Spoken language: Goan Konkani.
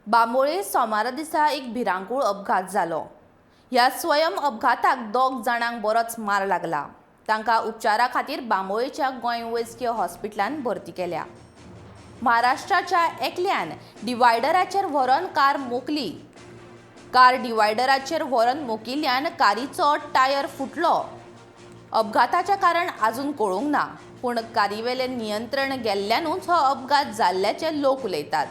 बांबोळे सोमारा दिसा एक भिरांकूळ अपघात जालो. ह्या स्वयं अपघाताक दोग जाणांक बरोच मार लागला. तांकां उपचारा खातीर बांबोळेच्या गोंय वैजकीय हॉस्पिटलांत भरती केल्या. महाराष्ट्राच्या एकल्यान डिवायडराचेर व्हरून कार मोखली. कार डिवायडराचेर व्हरून मोखिल्ल्यान कारीचो टायर फुटलो. अपघाताचें कारण अजून कळूंक ना, पूण कारीवेलें नियंत्रण गेल्ल्यानूच हो अपघात जाल्ल्याचें लोक उलयतात.